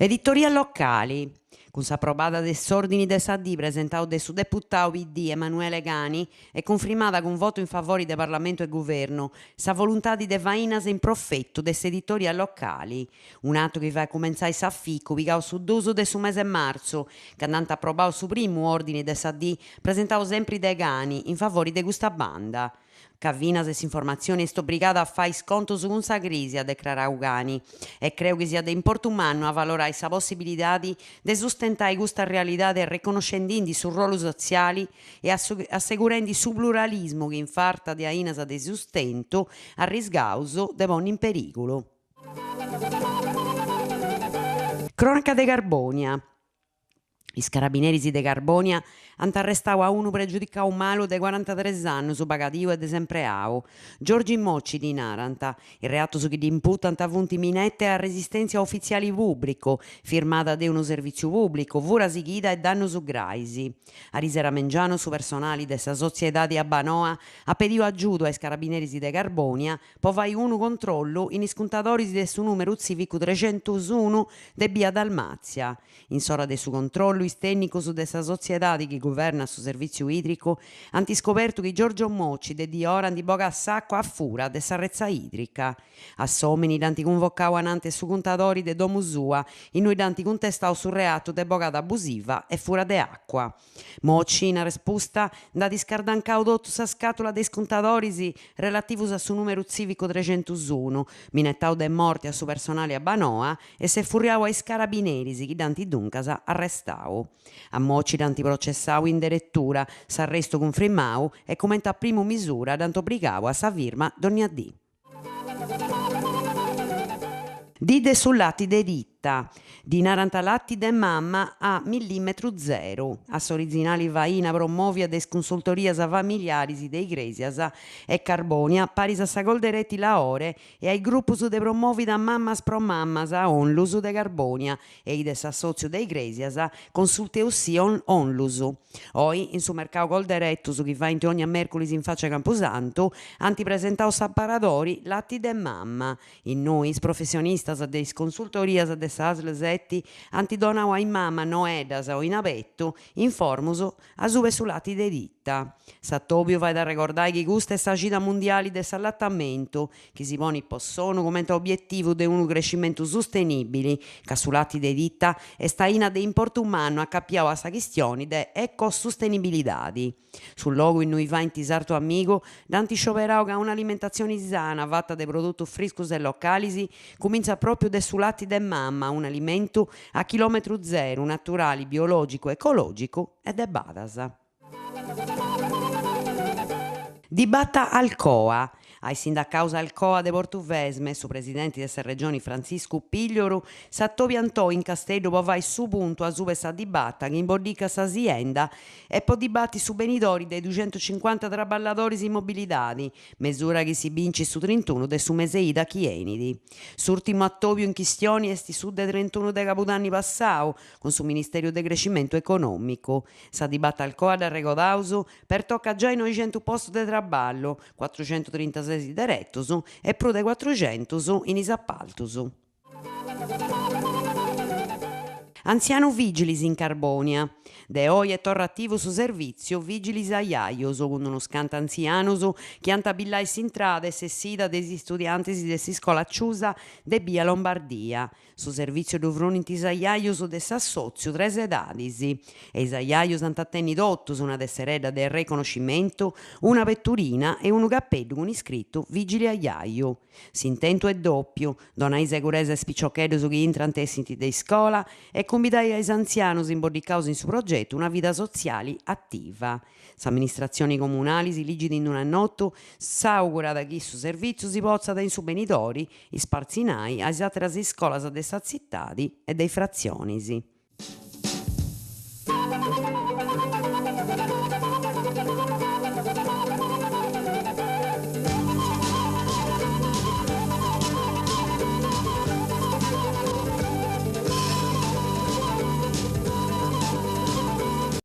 Editoria locali. Cun s'aprobada de s'òrdini de sa dì presentau de su deputau PD Emanuele Cani e cunfrimada cun votu in favori de Parlamentu e Guvernu, sa voluntadi de fainas in profetu de s'editoria locali. Un'atu chi fait cumentzai s'aficu pigau su duus de su mese martzu, candu ant aprobau su primu òrdini de sa dì presentau sempri de Cani in favori de custa banda. Ca finas s'informatzioni est obrigada a fai is contus cun sa crisi, at decrarau Cani, e creu chi siat de importu mannu a avalorai sa possibilidadi de sustentai custa realidadi arreconnoscendindi su rolu sotziali e assegurendi su pluralismu chi in farta de ainas de sustentu arriscaus de ponni in perìgulu. Crònaca de Carbònia. Is carabineris de Carbònia ant arrestau a unu pregiudicau malu de corantatres annus, bagadiu e desempreau. Giorgi Mocci ddi narant. Is reatus chi dd'imputant funt mineta e arresistèntzia a ufitziali pùblicu, firmada de unu servìtziu pùblicu, fura sighida e dannus grais. Arisera mengianu su personali de sa sotziedadi Abbanoa at pediu agiudu a is carabineris de Carbònia po fai unu controllu in is contadoris de su nùmeru tzìvicu trexentusunu de bia Dalmàtzia. In s'ora de su controllu is tènnicos de sa sotziedadi chi guvernat su servìtziu ìdricu ant iscobertu chi Giorgio Mocci de diora ndi bogat s'àcua a fura de s'arretza ìdrica. A s'òmini dd'ant cunvocau ananti 'e su contadori de domu sua, innui dd'ant cuntestau su reatu de bogada abusiva e fura de àcua. Mocci, in arrespusta, nd'at iscardancau totu sa scàtula de is contadoris relativus a su nùmeru tzìvicu trexentusunu, minetau de morti a su personali Abbanoa e s'est furriau a is carabineris chi dd'ant duncas arrestau. A Mocci dd'ant processau in deretura, s'arrestu cunfrimau e cumenti a primu misura dd'ant obrigau a sa firma dònnia dì. Dì de su lati de tita. Ddi narant lati de mama a millìmetru zeru, a s'orizinali faina promòvia de is cunsultorias familiaris de Igrèsias e Carbònia paris a sa Coldiretti Laore e a is grupus de promòvida Mamas pro Mamas Onlus de Carbònia e is de s'assòtziu de Igrèsias Consulteussì Onlus. Oi, in su mercau Colderetus chi faint ònnia mèrculis in faci 'e Campusantu, ant presentau s'aparadori Lati de Mama, innui is professionistas de is consultorias de sa Asl seti ant donau a is mamas noeddas o in abetu informus asuba 'e su lati de tita. S'atòbiu fait arregordai chi custa est sa cida mundiali de s'allatamentu, chi si ponit po s'ONU cumenti a obietivu de unu crescimentu sustenìbili, ca su lati de tita est aina de importu mannu acapiau a sa chistioni de ecosustenibilidadi. Su logu innui faint sartu amigu dd'ant scioberau ca un'alimentatzioni sana fata de produtus friscus e localis cumintzat pròpiu de su lati de mama, un'alimentu a chilòmetru zeru, naturali, biològicu, ecològicu e de badas. Dibata Alcoa. A is sindacaus Alcoa de Portuvesme e su presidenti de sa Regioni Frantziscu Pigliaru s'atobiant oi in Casteddu po fai su puntu asuba 'e sa dibata chi imboddicat sa sienda e po dibati su benidori de duxentucincuanta traballadoris in mobilidadi, mesura chi si bincit su trintunu de su mes'e ida chi 'enit. S'ùrtimu atòbiu in chistioni est su de trintunu de cabudanni passau cun su Ministèriu de Crescimentu Econòmicu. Sa dibata Alcoa, dd'arregodaus, pertocat giai noixentus postus de traballu, cuatruxentutrintases deretus e prus de cuatruxentus in is apaltus. Antzianu Vìgilis in Carbònia. De oi est torra ativu su servìtziu Vìgilis Ajajus cun unus cantu antzianus chi ant a billai s'intrada e s'essida de is istudiantis de s'iscola Ciusa de bia Lombardia. Su servìtziu ddu frunint is ajajus de s'assòtziu Tres Edadis e is ajajus ant a tenni totus una tesseredda de arreconoscimentu, una peturina e unu capeddu cun iscritu Vìgili Ajaju. S'intentu est dòpiu, donai seguresa a is piciocheddus chi intrant e essint de iscola e cumbidai a is antzianus imboddicaus in su progetu una vida sotziali ativa. S'amministratzioni comunali, si ligit in una nota, s'augurat chi su servìtziu si potzat in su benidori ispartzinai a is àteras iscolas de sa tzitadi e de is fratzionis.